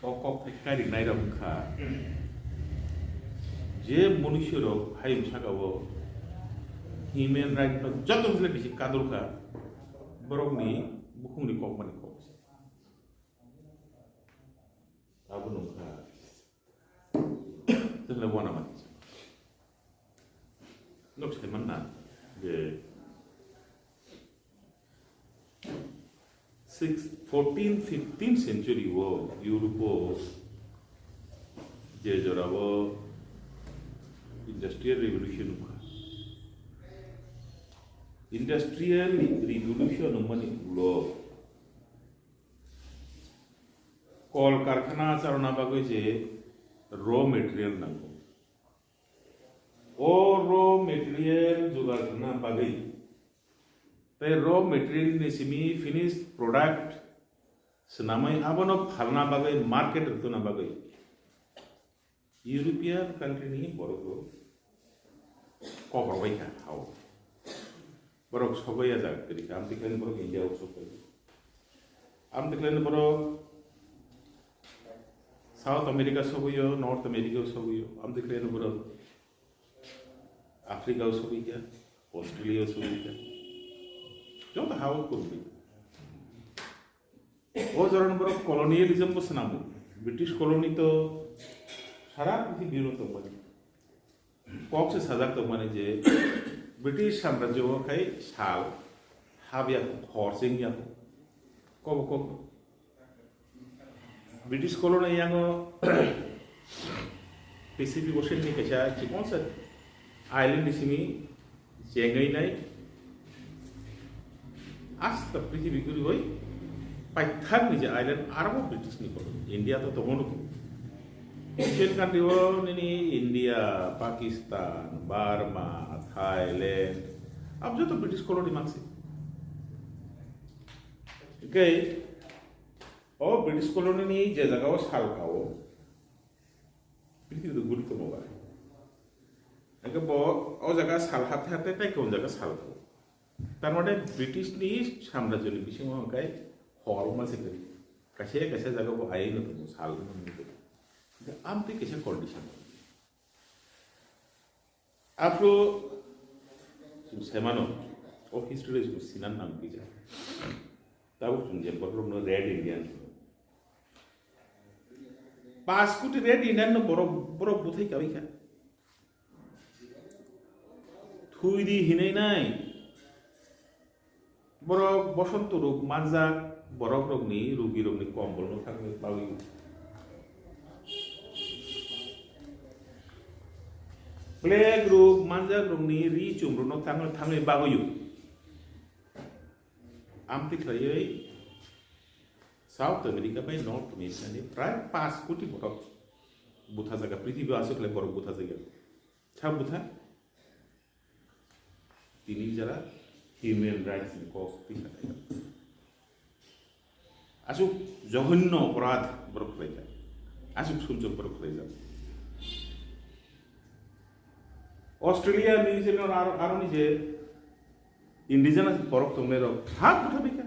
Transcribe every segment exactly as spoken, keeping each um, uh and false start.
O kok thai kairik nai rok wngkha. Je mwnwisyo rok hayung saka o human right no joto ni bisi kadul kha, borok ni bukhung ni kok mani kok se. Abo nung kha. Tengla wana mani. Nok sai man na je six, fourteen, fifteen century o Europe o je jora o industrial revolution wngkha. Industrial revolution wngmani ulo kol karkhana charwna bagwi je raw material nango. O raw material jugar khna bagwi tei raw material ni simi finished product swnamwi abono phalna bagwi market rwtuna bagwi European country ni borok rok kok rwbai kha hao. Borok sogwi ya jaga kwrwi kha, amtwi khe borok India o sogwi. Amtwi khe borok South America sogwi o, North America o sogwi o, amtwi khe borok Africa o sogwi kha, Australia o sogwi kha. Joto ha o kwrwi. O jorani borok colonialism bo swnamo. British colony to sara prithibi o tongmani. Kok se sajak tongmani je British samrajyo o khai sal habya, hor chengya. Kobo kok British colony yango Pacific Ocean ni kaisa chikonsa island ni simi chengwi nai. Asta prithibi guriwi paithak ni je island arabo British ni colony. India to tongo nugo. Asian country o nini India, Pakistan, Burma, Thailand, abo joto British colony mansi. Okay, o British colony ni je jaga o sal kao, prithibi to guri tongo ba. Hingke bo o jaga sal hapte hapte tei kon jaga sal ko. Tar mane British ni samrajyo ni bisingo hingke hor ma se kari. Kaisa kaisa jaga bo ayai no tongo sal no ni. Amtwi kaisa condition. Afro chwng semano o history chwng sinan nang kisa. Tabuk chwng je borok no Red Indian. Pas koti Red Indian no borok, borok buthai kawi kha. Thui di hinai nai. Borok bosonto rok manjak, borok rokni rugi rokni kombol no thangwi bagwi. Plague rok manjak rokni ri chum rok no thangwi, thangwi bagwi. Amtwi khlaiwi South America bai North America ni prai pas koti borok butha jaga, prithibi aswk khlai borok butha jaga. Sa butha? Tini jara human rights ni kok tisa khlai. Aswk joghonyo oporad borok khlai kha. Aswk sumsok borok khlai jak. Australia, New Zealand aro, aro ni je indigenous borok tongnai rok thak butha bai kha.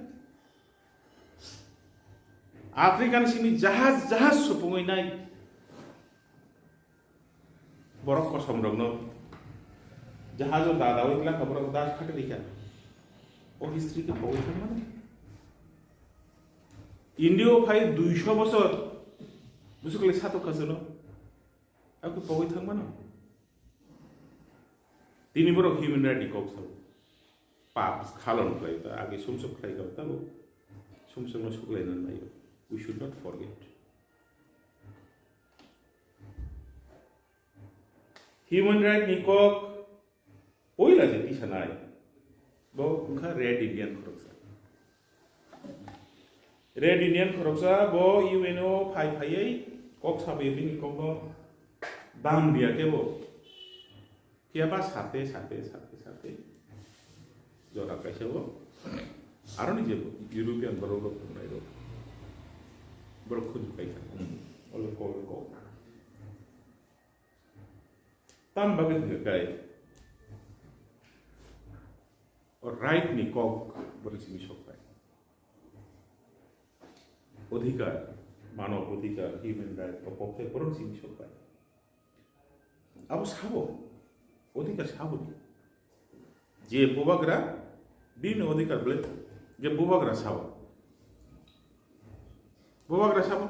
Africa ni simi jahaj, jahaj supungwi nai. Borok kosom rokno jahajo dadawi glak borok das khate rikha. O history ke pogwi thangmani. India o phai duisho bosor busukle satok khasano. Ako pogwi thangmano. Tini borok human right ni kok sao. Pap khalon khlai ta, agi sumsok khlai ka tabo. Sumsok no suklai na nayo. We should not forget. Human right ni kok poila je tisanai, bo wngkha Red Indian khoroksa. Red Indian khoroksa bo U N o phai phaiwi kok sabai bini kokno dam diya kebo. Phiya ba sate, sate, sate, sate jora kaisa bo aroni je European borok rok tongnai rok, borok khunju kaisa, hmm, olo kok, kok. Tam bagwi hwnka khe o right ni kok borok simi sok pai. Odhikar, Manob odhikar, human right, o kok khe borok simi sok bai. Abo sabo, odhikar sabo di. Je bubagra, bini odhikar bole, je bubagra sabo. Bubagra sabo.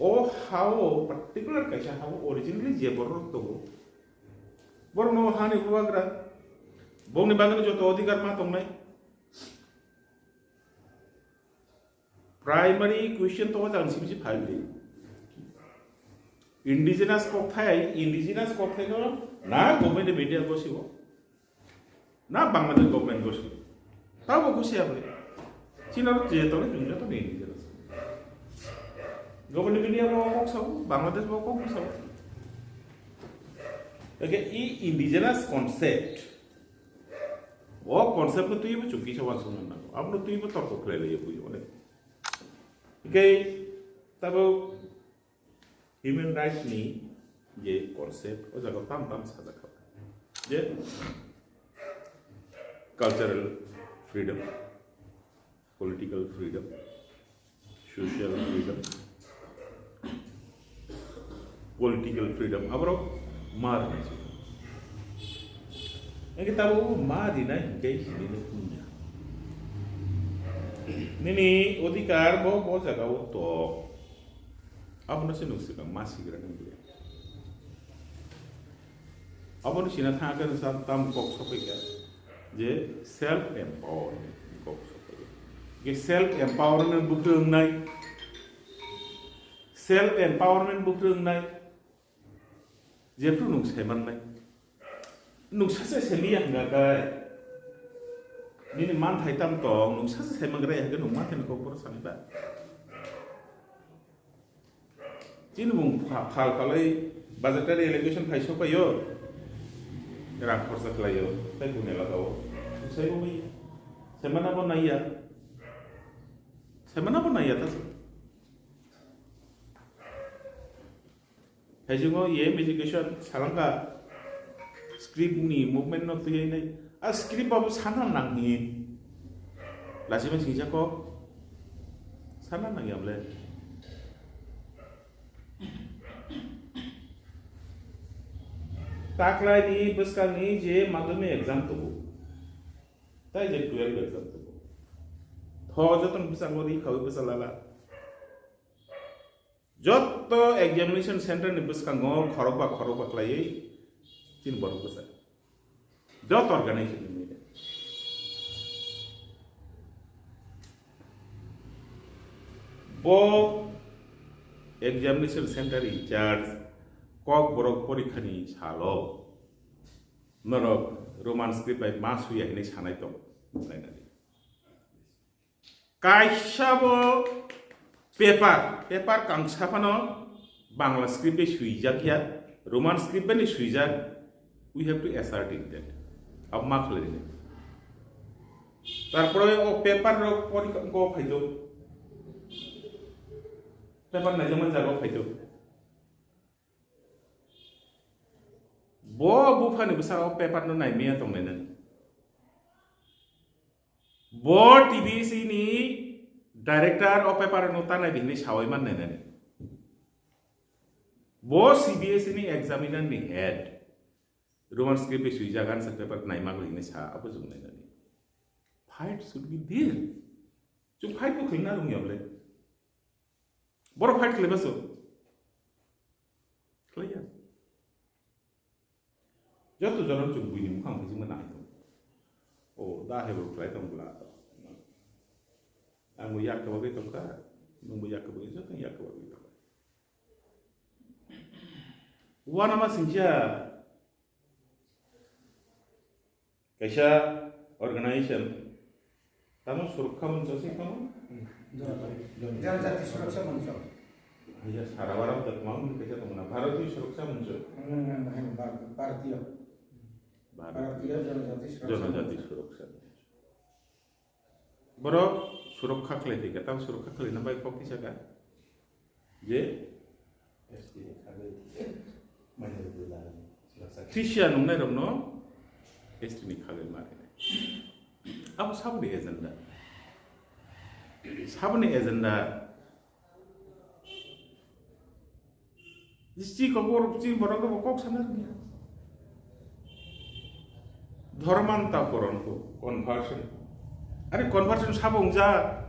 O hao, particular kaisa hao originally je borok tongo. Borok no hani bubagra. Bongni bagwi joto odhikar ma tongnai. Primary question to jang sibisi phai di. Indigenous kokthai, indigenous kokthai no na government media gosibo. Na Bangladesh government gosibo. Tabo gosi apre. China ro je to ni joto ni indigenous. Government media bo kok sabo, Bangladesh bo kok sabo. Oke, i indigenous concept. O concept no twi bo chukki sa wansuk nang. Abo no twi bo torko khlai lai bui one. Oke, tabo human rights ni je concept o jaga tam tam sajak kha. Je cultural freedom, political freedom, social freedom, political freedom, aborok ma rwnai se. Engke tabo ma rinai hinkhe sini no punya. Nini odhikar bo bo jaga o to. Abono se nwng swkang ma sigra nang bile. Abono sina thang khe nwng sa tam kok sokoi kha je self empowerment kok sokoi. Ge self empowerment bwkhe wngnai. Self empowerment bwkhe wngnai. Jephru nwng sai mannai. Nwng sacha sai liya hwnga khe. Nini manthai tam tong, nwng sacha sai mangra ya hwnga nwng manthai ni kok boro sanai ba. Chini mung pha-, phal phalai budgetary allocation phai sokpaio. Rang khorsa khlaio, tei buni elakao. Saibo bai. Semana bo naiya. Semana bo naiya ta. Haisingo E M education salangka script ni movement no twi nai. A script babu sana nang hin. Lasima singsa ko sana nang yamle. Taklai ni bwskang ni je madhyamik exam tubu. Tai je twelve exam tubu. Tho jotong bwskango ri khawi bwsa lala. Jotto examination center ni bwskango khorokba khorokba khlaiwi tin borok bwsa. Jotto organization ni. Bo examination center in charge kok borok porikha ni salo norok Roman script bai ma suya hinwi sanai tong. Kaisa bo paper, paper kangsa phano Bangla script bai swijak ya, Roman script bai ni swijak, we have to assert it that. Abo ma khlai rwdi. Tarpore o paper rok pori ko phaito. Paper naijakmani jaga o phaito. Bo buphani bwskango paper no naimaya tongnai nani. Bo T B S E ni director o paper no ta nai hinwi sawi man nai nani. Bo C B S E ni examiner ni head. Roman script bai swijak ansa paper naima hinwi sa abo jung nai nani. Fight should be there. Chwng fight bo khlai na rwngya bole. Borok fight khlai baso. Khlaiya. Joto jono chwng buini mukhang khe chwngma nai tong. O, da hebo khlai tong bla. Ang bo yak khe bagwi tong kha, nwng bo yak khe bagwi, joto yak khe bagwi tong kha. Uanama singcha kaisa organization, tamo Surokha Moncho se tamo? Janajati Surokha Moncho. Iya, sara barang tak mau kaisa tong na. Bharatiya Surokha Moncho. Hmm, hmm, hmm, Bhar-, Bharatiya. Bharatiya Janajati Surokha Moncho. Janajati Surokha Moncho. Borok surokha khlai thika, tamo surokha khlaina bai kok kisa ka? Je? Three C R nungnai rokno S T ni khagwi ma khe. Abo saboni agenda. Saboni agenda. History kok borok chini borok bo kok sana rwya. Dhormanta poron ko conversion. Are conversion sabo wngjak.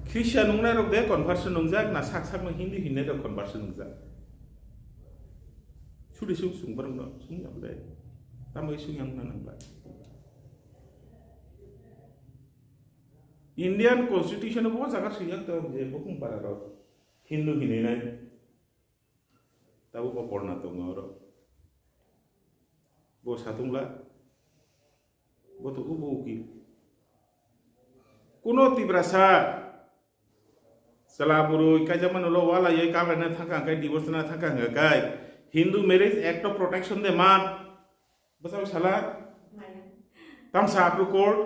Christian wngnai rok de conversion wngjak na sak sak no Hindu hinai rok conversion wngjak. Suri suk sung borok no sung ya ble. Tamo sung yang na nang ba. Indian Constitution bo jaga swijak to je bukung para rok Hindu hinai nai. Tabuk bo porna tongo oro. Bo satung la. Bo to ubo uki. Kuno Tiprasa chwla bwrwi kaijakmani ulo walaiwi kabaina thangkha hwnkhe, divorce na thangkha hwnkhe kai Hindu Marriage Act of Protection de man. Bwsao sala. Tamsa apru court.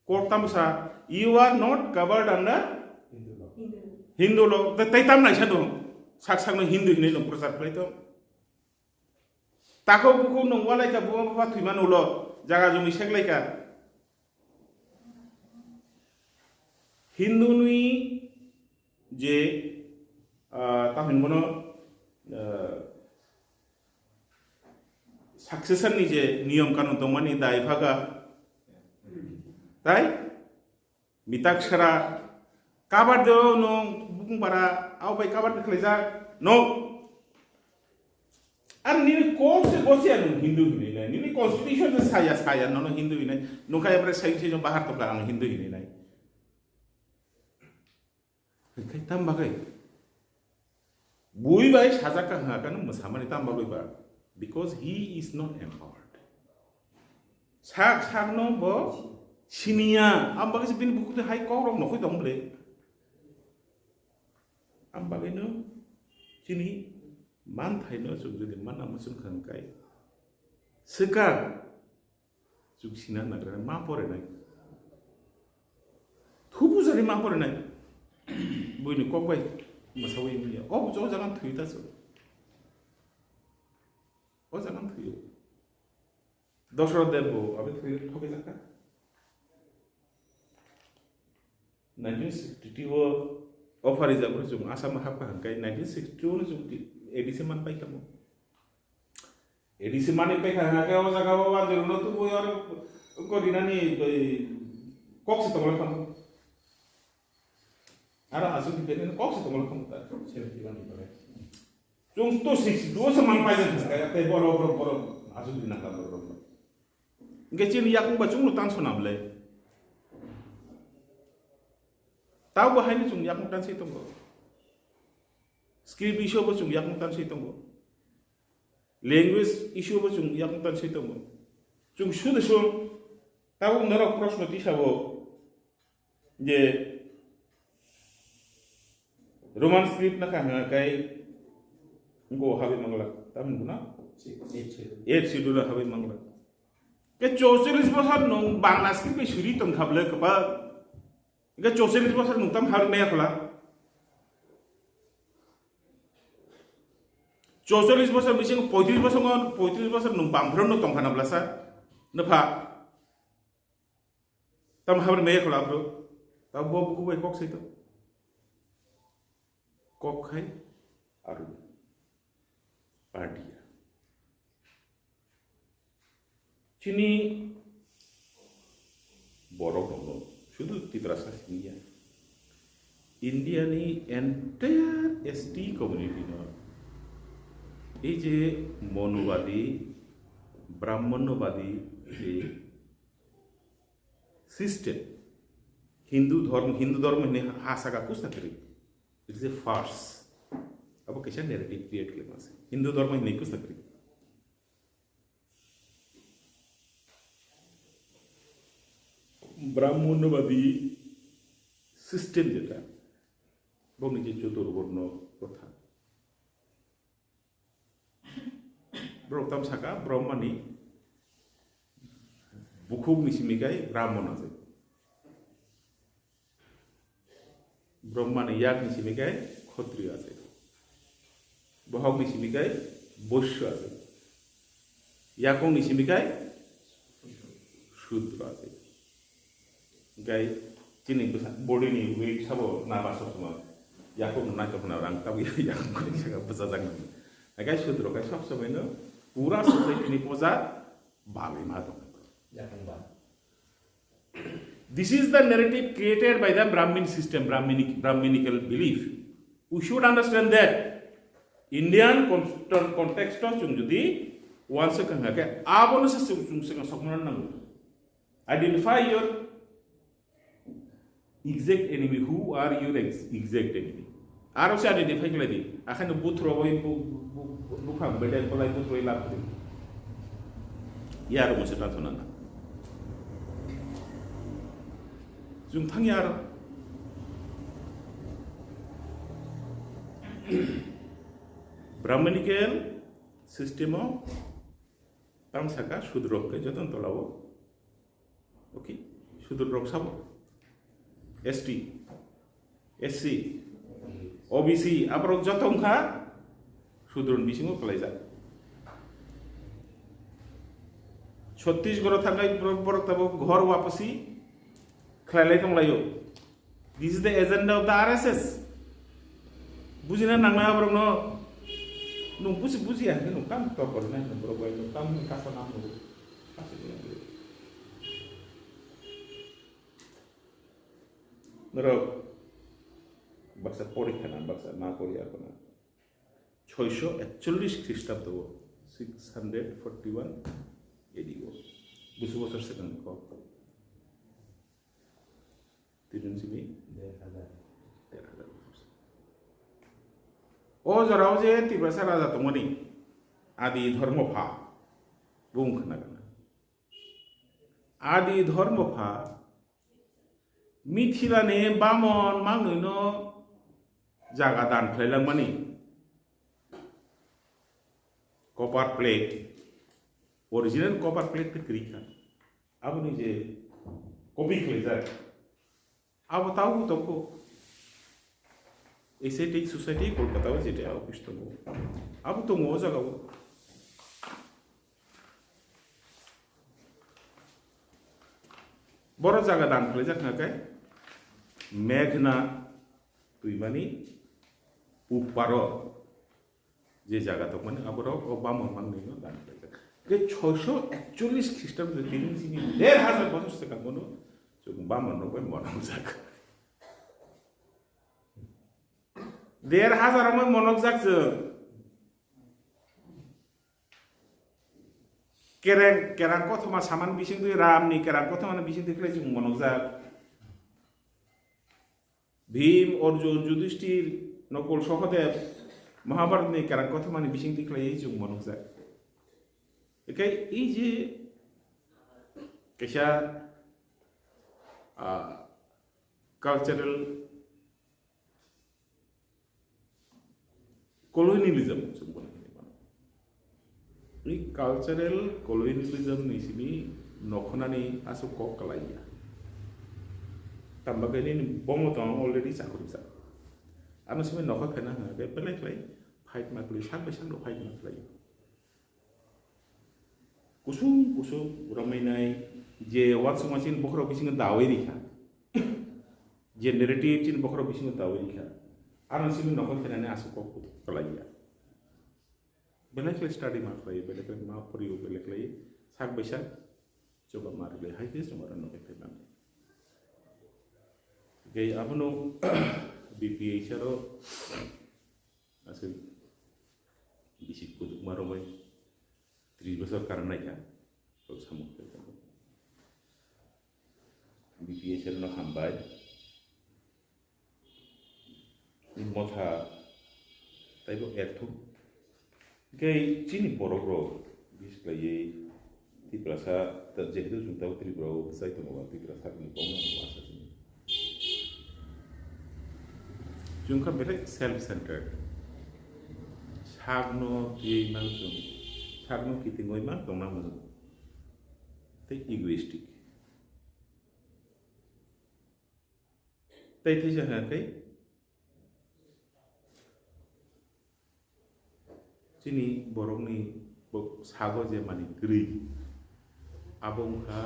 Court tamsa, "You are not covered under Hindu law." Tei, tei tam naisa dong. Sak sakno Hindu hinwi nung prochar khlai tong. Takhuk bukhuk nung walaikha, buma bupha thwimani ulo jaga jumi seklaikha. Hindu ni je, ah, tamhin bono, ah, succession ni je niyom kanun tongmani dai phaga. Tai? Mitak sera kabar deo nung bukung bara au bai kabar khlaijak. No. Ar nini kok se gosia nung Hindu hinwi nai. Nini constitution se saya saya nono Hindu hinwi nai. Nungkha epre sai sai bahar tongkha ang Hindu hinwi nai. Hwnkhe tam bagwi? Bui bai sajak ka hwnga khe nwng mwsamani tam bagwi ba? Because he is not empowered. Sak sakno bo siniya, am bagwi se bini bukhukni hai kokrok nokhoi tong bwle. Am bagwino chini manthaino chwng jodi mana muchung kha hwnkhe swkang Chuk sina nagra ma pore nai. Thubu jani ma pore nai. Buini kok bai masawi manya. O bujo jagan thui ta so. O jagan thui. Dosro Dev bo abi thui thoke jaka. Nineteen sixty-two o offer rijak bwrwi chwng Assam hapkha hwnkhe nineteen sixty-two no chwng A D C man paikha mo. A D C mani pekha hwnkhe o jaga o wanjwrwngno tubui oro wngkha rinani bai kok se tongla khamu. Aro aswk di bini kok se tongla khamu ta. Seventy one ni pore. Chwng to sixty two se man paijak hwnkhe tei boro boro boro aswk di nangkha boro boro. Hwnkhe chini yakung ba chwngno tansona bwle. Taubo haino chwng yakung tanswi tongo. Script issue bo chwng yakung tanswi tongo. Language issue bo chwng yakung tanswi tongo. Chwng sudu sung tabuk norok proshno tisabo je Roman script na kha hwnga kai ngo habi mangla. Tamni guna? Eight schedule habi mangla. Ke chorcholish bosor nung Bangla script bai suri tong kha bwle kwpal. Ke chorcholish bosor nung tam habi maya khwla. Chorcholish bosor bising poitris bosor ngon, poitris bosor nung bangphro no tong kha na bwla sa. Nupha. Tam habi maya khwla bro. Tam bo buku bai kok sai to. Kok khai aru. Party ya. Chini borok rokno sudu Tiprasa siniya. India ni entire S T community no ei je monobadi, Brahmanobadi je system, Hindu dhormo, Hindu dhormo hinwi ha saka kusa kri. It is a farce. Abo kaisa narrative create khlaima se. Hindu dhormo hinwi kusa kri. Brahmonobadi system jeta, bokni je Chaturborno protha. Borok tam saka Brahmani bukhukni simi kai Brahmon ase. Brahmani yakni simi kai Khotriyo ase. Bohokni simi kai Boisyo ase. Yakungni simi kai Sudro ase. Kai chini bwsa-, body ni weight sabo naba sok tongma. Yakhung no naithok khna rang tabwi yakhung khna saka bwchajak nang. Haikhe sudro khe sob somoi no pura society ni poja balwi ma tong. Yakhung ba. This is the narrative created by the Brahmin system, Brahminic, Brahminical belief. We should understand that Indian con-, context o chwng jodi uansuk wngkha khe abono se chwng, chwng swkang sokmano nango. Identify your exact enemy, who are your ex-, exact enemy? Aro se identify khlai di. Akhai no buthro bai bu-, bu-, bu-, buphang bedek bolai buthro bai lab di. Yaro mo se ta thona na. Jung thang yaro. Brahminical system o tang saka sudro ke joton tolao. Okay, sudro rok sabo. S T, S C, O B C, aborok joto wngkha sudro ni bisingo kwlaijak. Chhattisgarh o thangkhe borok, borok tabuk ghor wapasi khlailai tonglaio. This is the agenda of the R S S. Bujina nangnai aborokno. Nwng buji, bujiya hwnkhe nwng tam tokor nai hwnkhe borok bai nwng tam kasa nang nw. Norok baksa porikha na, baksa ma pori arokna. Choiso ekchollis Khristabdo o, six hundred forty one A D o. Busu bosor swkang kok. Tini simi der hajar. Der hajar bosor. O jorao je Tiprasa raja tongmani Adi Dhormo pha bung khna gana. Adi Dhormo pha Mithila ni Bamon mangnoi no jaga dan khlai langmani copper plate, original copper plate te kwrwi kha. Aboni je copy khlaijak, abo tabuk tongkho. Asiatic Society Kolkata o jeta office tongo, abo tongo o jaga o. Boro jaga dan khlaijak kha khe Meghna twimani uparo je jaga tongmani aborok o Bamon mangnoi no dan khlaijak. Khe choiso ekchollis Khristabdo tini sini der hajar bosor swkang bono chwng Bamon rok bai monokjak. Der hajar rok bai monokjak chwng. Kereng, kerang kothoma samani bisingtwi, Ramni kerang kothomani bisingtwi khlai chwng monokjak. Bhim, Arjun, Yudhishthir, Nakul, Sahadev, Mahabharatni kerang kothomani bisingtwi khlaiwi chwng monokjak. Ekai ei je kaisa, ah, cultural colonialism chwng bono hinwi mano. I cultural colonialism ni simi nokhonani aswk kok kwlaiya. Tamba khe nini bomo tong already chakhurijak. Ano simi nokha khaina hwnkhe belai khlai fight ma kwlwi, sak bai sak no fight ma kwlai. Kusung kusung romwi nai je uansukma chini bokhorok bisingo dawi rikha. Je narrative chini bokhorok bisingo dawi rikha. Ano simi nokol khainani aswk kok kwlaiya. Belai khlai study ma khlai, belai khlai ma poriyo, belai khlai sak bai sak choba ma rwlai hai khe chwng oro nokol khaimani. Tei abono B P H R o aswk bisi kuchukma romwi tris bosor karang naikha. Rok samung khe tamo. B P H R no hambai. Motha taibo erthum. Khe chini borok rok bis khlaiwi Tiprasa ta jehetu chwng tamo Tripura o bwsai tongo ba Tiprasa ni kok no asa chini. Chwng kha belai self centered. Sakno twiwi mang chwng, sakno kitingwi mang tongna muchung. Tei egoistic. Tei theisa hwnkha khe chini borokni bo-, sago je manwi kwrwi, abo wngkha,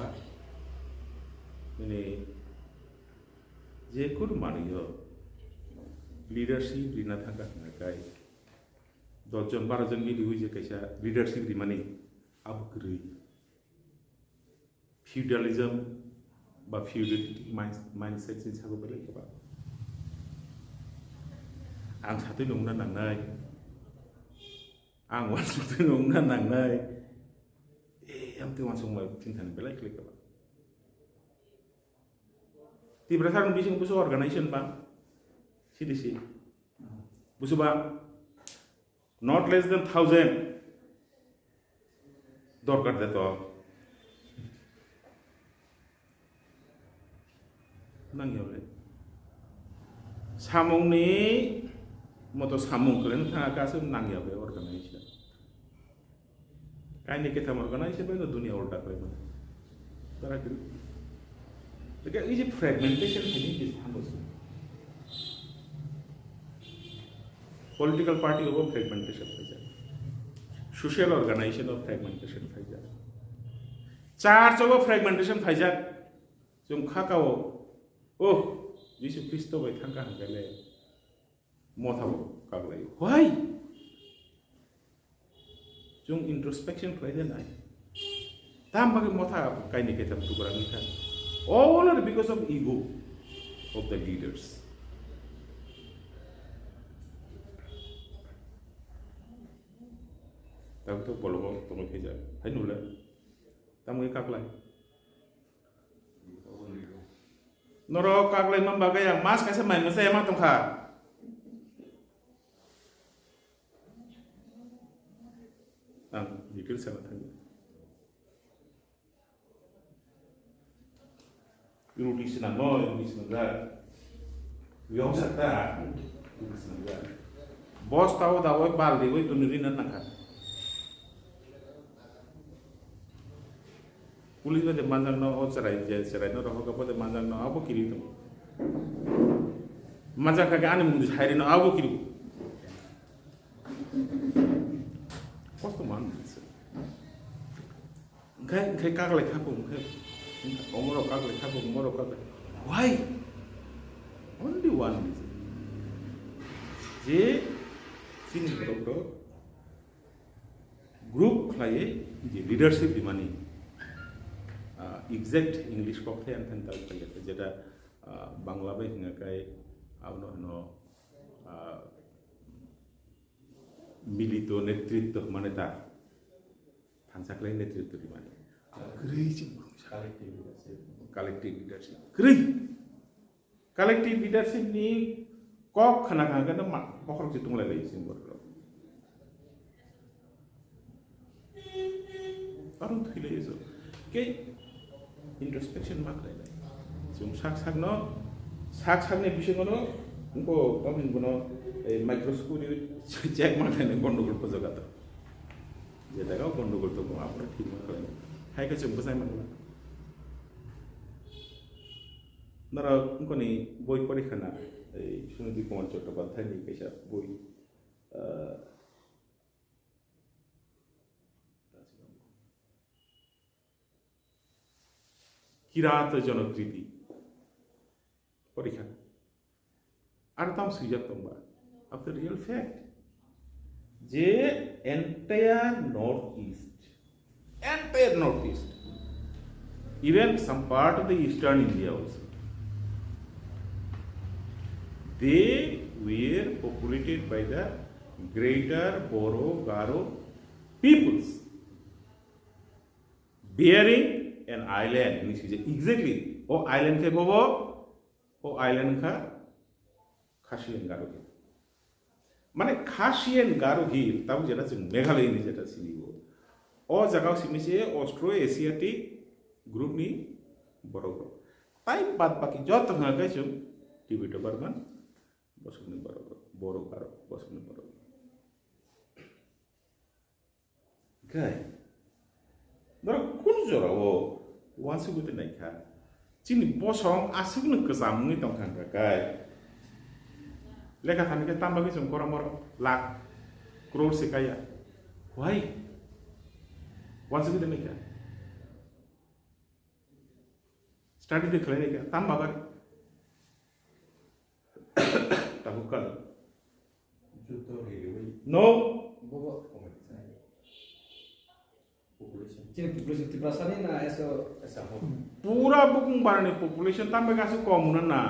mane, je kunu manwi o Leadership rina thangkha hwnka kai. Dos jon, baro jon mili ui je kaisa leadership rimani abo kwrwi. Feudalism ba feudalistic mind-, mindset ni sago belai kwbang. Ang satwi nungna nangnai. Ang uansukwi nungna nangnai. Eh, amtwi uansukma chini thani belai kwlai kwbang. Tiprasa rok bising busu organization ba. C D C. Busu ba. Not less than thousand. Dorkar de to. Nangya ble. Samung ni moto samung kle thang ka se nangya ble organization. Kaini ketham organization bai no dunia ulta kle. Tara kiri. Teke iji fragmentation hini kis thango se. Political party obo fragmentation phaijak. Social organization o fragmentation phaijak. Church obo fragmentation phaijak. Chwng kha kao, oh, Jisu Khristo bai thangkha hwnkhe le motha bo kaglai. Why? Chwng introspection khlai de nai. Tam bagwi motha kaini ketham tukrang wngkha. All are because of ego of the leaders. Tabuk to bolongo tongwi khaijak. Hai nule. Tam bagwi kaglai. Norok kaglai man bagwi ang mas kaisa mai mwsai ma tongkha. Ang details sana thangwi. Roti swnam no, roti swnam jak. Yong sakta, roti swnam jak. Bosta o dawai baldi oi tuni rina nangkha. Police bai de manjakno o cherai, je cherai no rohorkha bo de manjakno abo kiri tong. Manjak kha khe ani mungdi sairi no abo kiri. Kosto man se. Khai, khai kaglai kha ko, khai. Omoro kaglai kha ko, omoro kaglai. Why? Only one reason. Je chini borok rok group khlaiwi je leadership rimani, ah, exact English kok thai ang thani tal khlai kha, jeta, ah, Bangla bai hwnga kai abono hwno, ah, milito netritto hwnmani ta thansa khlai netritto rimani. Kwrwi chini borok sa. Collective leadership. Kwrwi. Collective leadership ni kok khna kha khe ma bokhorok se tung lai lai sing bor. Arung thwi lai so. Ke introspection ma khlai lai. Chwng sak sak no, sak sak ni bisingo no, ko, ko, bono, eh, microscope check ma khlai nai gondogol pojok ato. Je jaga o gondogol tongo, aboro thik ma khlai nai. Hai khe chwng bwsai mangla. Norok wngkoni boi pori khana, ei Suniti Kumar Chattopadhyay ni kaisa boi, ah, Kirat Jonokriti pori kha. Aro tam swijak tongba. Of the real fact. Je entire North East, entire North East, even some part of the Eastern India also, they were populated by the greater Boro Garo peoples, bearing an island, hwnwi swijak. Exactly. O island khe bobo, o island wngkha Khasi and Garo Hills. Mane Khasi and Garo Hills, tabuk jeta chwng Meghalaya hinwi jeta sini o. O jaga o simi se Austro-Asiatic group ni borok rok. Tai bad baki joto wngkha khe chwng Tibeto Burman bosong ni borok rok, Boro Garo bosong ni borok rok. Kai. Norok kunu jora o uansugwi twi naikha. Chini bosong aswkno kwcham wngwi tongkha hwnka kai. Lekha thani khe tamo bagwi chwng korom korom lakh, crore se kaya. Why? Uansugwi twi naikha. Study de khlai naikha. Tamo bagwi. Tabuk kal. Jotto ri ri bai. No. Bobo. Population. Chini population Tiprasani na eso. Esa ho. Pura bukung barani population tambe kasu kom na na.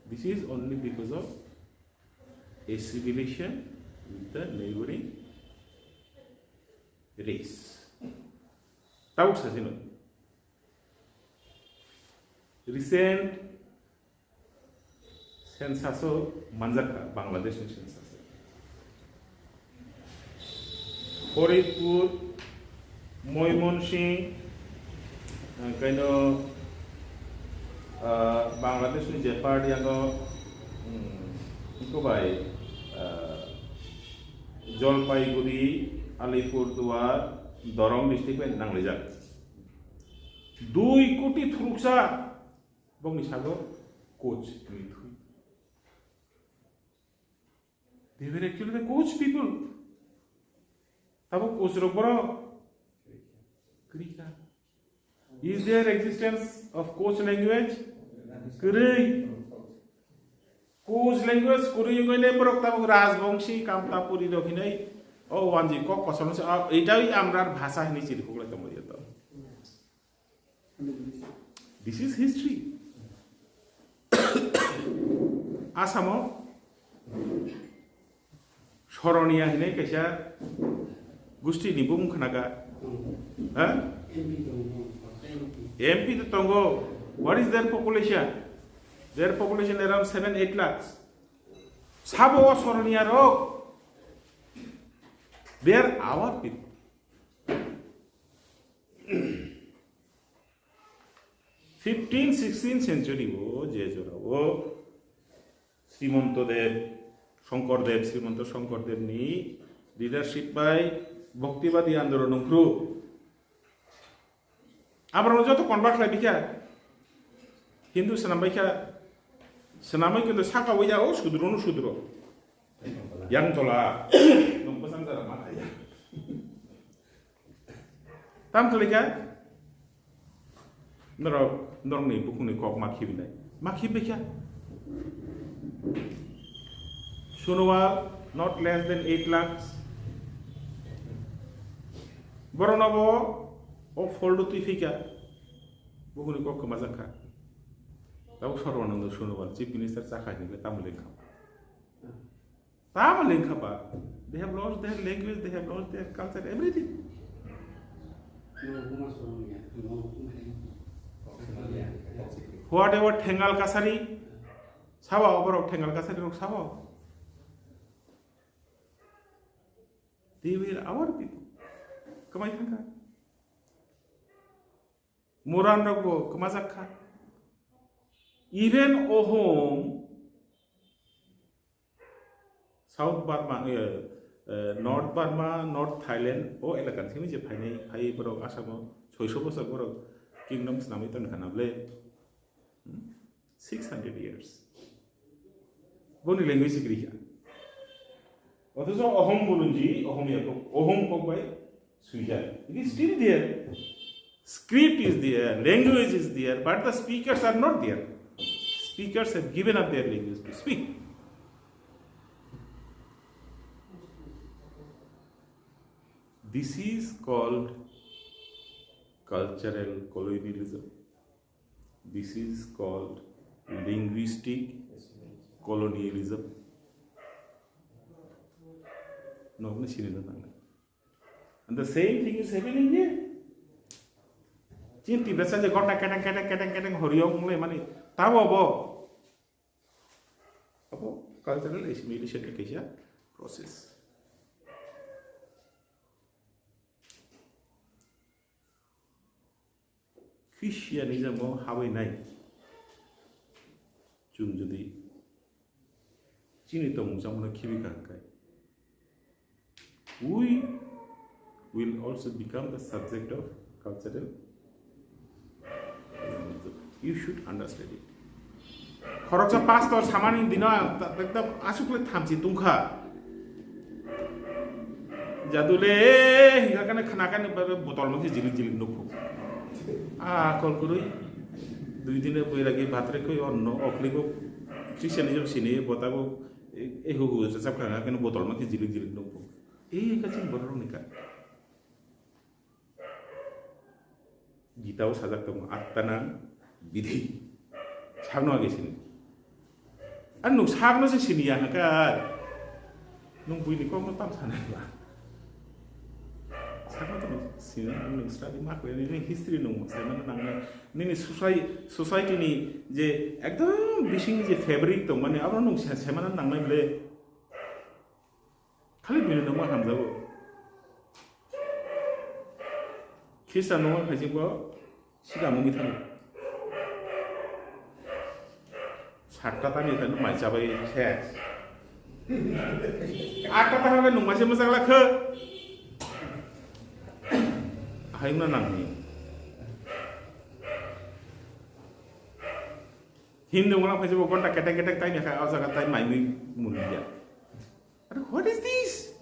This is only because of assimilation with the neighboring race. Tabuk sasino. Recent census o manjakha, Bangladesh ni census o. Faridpur, Moymonsing, eh, kaino, ah, Bangladesh ni je part yango, hmm, iko bai, ah, Jalpaiguri, Alipurduar, Dorong district bai nanglaijak. Dui koti thuruksa bokni sago coach ni thwi. They were actually the coach people. Tabuk coach rok borok kwrwi kha. Is there existence of coach language? Kwrwi. Coach language kwrwi wngwi le borok tabuk Rajbongsi, Kamtapuri rok hinwi o wanji kok kosom se, ah, etai amrar bhasha hinwi chirikhok lai tongwi to. This is history. Asamo Soroniya hinwi kaisa gusti ni bumung khna kha. Ha? M P to tongo. What is their population? Their population around seven, eight lakhs. Sabo o Soroniya rok. They are our people. Fifteen, sixteen century o je jora o Srimonto Dev, Shankar Dev, Srimonto Shankar Dev ni leadership bai Bhaktivadi andolon wngphru. Aborok joto convert khlai bikha. Hindu swnam baikha. Swnamwi kintu saka waya o sudro no sudro. Yang tola. Nong bwsang jara ma thaya. Tam khlai kha, norok, norokni bukhukni kok ma khibinai. Ma khibikha. Sunuwal, not less than eight lakhs. Borokno bo o foldo twi phika. Bukhukni kok kwmajak kha. Tabuk Sarbananda Sunuwal, Chief Minister chakha hinwi tamo lengkha. Tamo lengkha ba? They have lost their language, they have lost their culture, everything. Whatever Thengal Kasari, sabo, oborok Thengal Kasari rok sabo. They were our people. Kwmai thangkha. Moran rok bo kwmajak kha. Even Ohom, South Burma, eh, eh, North Burma, North Thailand, o elaka ni simi je phainai, phai borok Asamo soiso bosor borok kingdom swnamwi tongkha na ble. Hmm? Six hundred years. Boni language se kwrwi kha. Othocho Ohom bulunji, Ohom ya kok, Ohom kok bai swijak. It is still there. Script is there, language is there, but the speakers are not there. Speakers have given up their language to speak. This is called cultural colonialism. This is called linguistic colonialism. No, no, sini na tang. And the same thing is happening here. Chin Tiprasa je gota keteng, keteng, keteng, keteng, horiyong mule mani, tabo bo. Abo cultural assimilation ni kaisa process. Christianism o habwi nai. Chwng jodi chini tongmung chamungno khibi kha hwnkhe, we will also become the subject of cultural. You should understand it. Khoroksa pastor samani dino ang ta-, ekdom aswk le thamchi tungkha. Jadu le hinga kane khna kane ba-, ba-, botol mangsi jilik jilik nukhu. Ah, kol kurui. Dui dine boiragi bhatre koi onno okligo Christian jok sini botabo e hu hu chap khanga keno botol ma khe jilik jilik nukbo. E ka chini borok ni ka. Gita o sajak tongo, "Attanang bidhi." Sakno age sini. Ar nwng sakno se sini ya hwnka. Nwng buini kokno tam sanai ba. Sakno to nwng sini, nwng study ma khlai, nini history nwng sai mano nangnai. Nini society, society ni je ekdom bisingni je fabric tongmani, abo nwng sai, sai mano nangnai bole. Khali bini nangma hamjago. Khista nangma khaisingbo sida mungwi thango. Satta tani tani mai chabai ses. Atta tani nungma se mojak lakho. Hayungna nangni. Hindu wala khaisingbo gonta ketek ketek tai mekha o jaga tai mai mui mulia. Are, what is this?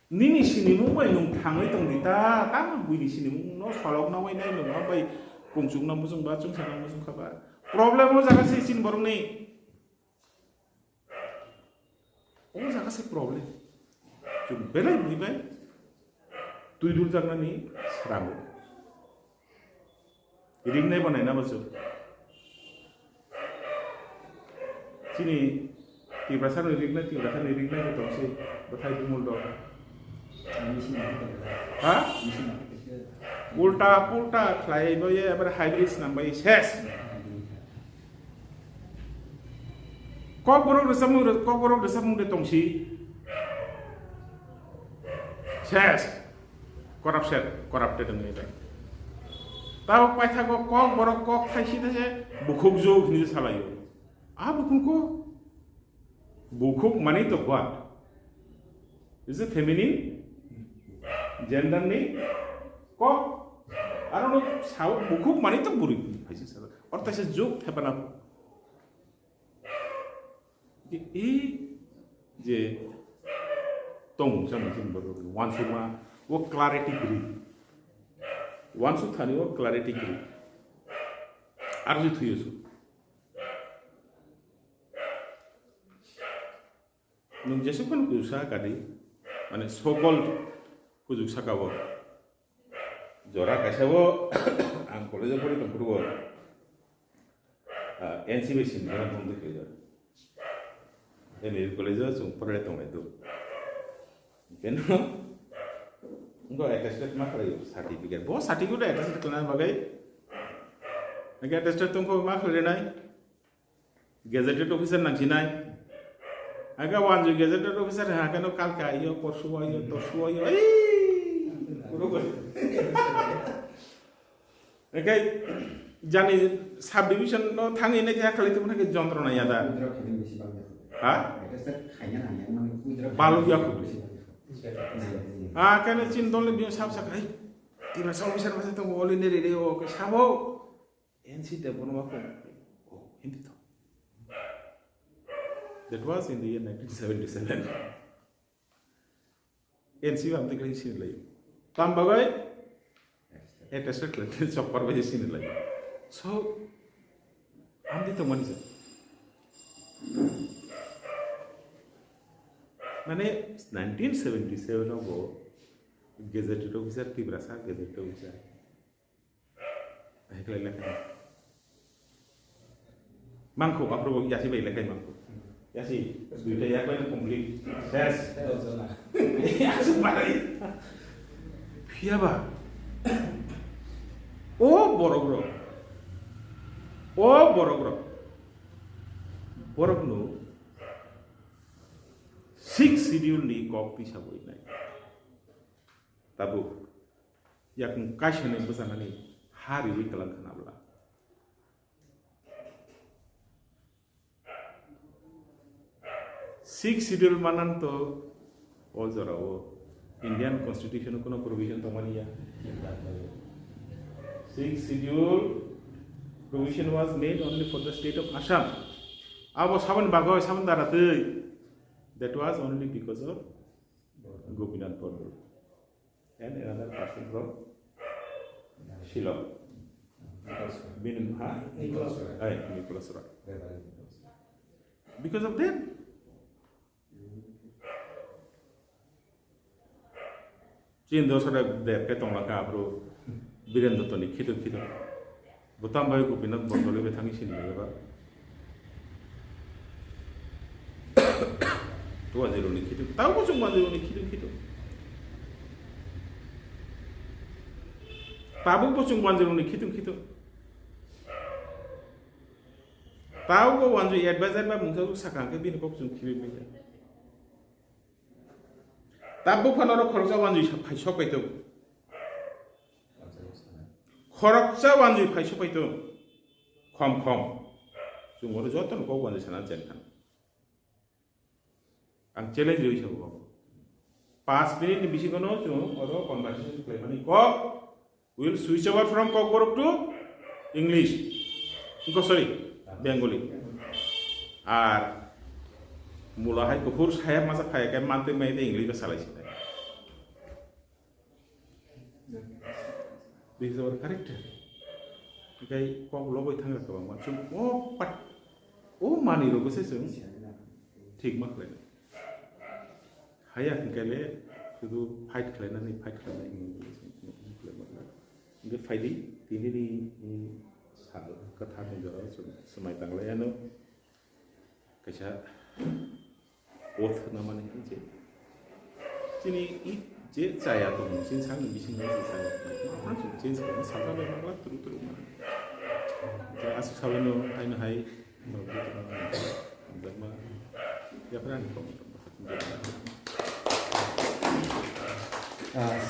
Nini sinimung bai nwng thangwi tongdi ta, tamo buini sinimung no solok na wai nai nwng bai kungchuk na muchung ba chungsa na muchung kha ba. Problem o jaga se chini borok ni. O jaga se problem. Chwng belai bini bai twi dul jaknani srango. Ringnai bo naina basu. Chini Tiprasa ni ringnai, Tiprasa ni ringnai bo tongsi, bwthai bumul dok. Ha? Ulta pulta khlai bo ye, ebar hybrid snam bai ses. Kokborok rwchapmung, Kokborok rwchapmung de tongsi. Ses. Corruption, corrupted wngwi bai. Tabuk paithago Kokborok kok thaisi thaise bukhuk jok hinwi salaio. A bukhuk ko? Bukhuk mani to what? Is a feminine gender ni kok. Aro no sao bukhuk mani to buri phaisi sala. Or taise jok thepana. I je tong sa mungkin borok wansukma o clarity kwrwi. Wansuk thani o clarity kwrwi. Arju thuyo su. Nwng jesuk phano kujuk sa kadi, mane so called kujuk saka o. Jora kaisa o ang college o pori tongphuru o, ah, N C B sini jora tong dikhe jora. M B B college o chwng porle tonglai do. Keno ngo attested ma khlai certificate. Bo certificate attested khlai bagwi. Attested tongkho ma khlai nai. Gazetted officer nangsinai. Aga wanju gazetted officer ha keno kalka ayo, porsu ayo, torsu ayo. Ei! Ekai jani subdivision no thangwi nai khe khalai tongmani khe jontrona yada. Ha? Balu ya khu. Ah, kene chin dol ni biyo sab sakai. Tiba sa officer masa tong oli ne re re o ke sabo. N C Debbarma ko, oh, Hindi to. That was in the year nineteen seventy-seven. N C Debbarma amte khlai sini lai. Tam bagwi? Attested khlai, chopper bai sini lai. So, amte to mani sa. Mane, nineteen seventy-seven o bo gazetted officer, Tiprasa gazetted officer. Hai khlai lekha. Mangkho, aphuru bo yasi bai lekhai mangkho. Yasi, duita yak bai complete. Ses. Asuk bai. Phiya ba. O borok rok. O borok rok. Borok no Sixth Schedule ni kok tisa boi nai. Tabuk. Yakung kaisa ni bwchanani ha riwi kwlang khna bwla. Sixth Schedule manan to o jora o Indian Constitution o kono provision tongmani ya. Sixth Schedule provision was made only for the state of Assam. Abo saboni bagoi, saboni dara twi. That was only because of Gopinath Bordol and another person from Shillong. Bini ha? Nicholas Roy. Ai, Nicholas Roy. Reverend Nicholas Roy. Because of that. Chin dosra der ke tongla ka abro Biren Dotto ni khitu khitu. Botam bai Gopinath Bondoli be thangi sini ba. Tuwa zero ni khitu. Tau bo chung wan zero ni khitu khitu. Tabuk bo chung wan zero ni khitu khitu. Tau bo wanjui advisor ba mungsa sakang ke bini kok chung khibi mija. Tabuk phano ro khoroksa wanjui sa-, phai sok pai tongo. Khoroksa wanjui phai sok pai tongo. Khom khom. Chung oro joto no kok wanjui sana jen khan. Ang challenge rwi sabo kok. Panch minute ni bisingo no chung oro conversation khlaimani kok. Will switch over from Kokborok to English. Ko sorry, Bengali. Ar mula hai kuphur saya masa phai kai mante mai de English ba salai sita. This is our character. Kai kok loboi thang ka bang ma chung o pat o mani ro se chung thik ma khlai. Haya hingkele sudu fight khlainani fight khlainai hingkele. Hingke phaidi tini ni sal kwthar ni jora swmai tanglai ano kaisa oath namani je chini i je chaya tong chini sal ni bising ni chaya tong change khlaina sal sal bai ma turu turu ma. Asu sal no hai no hai. Ah,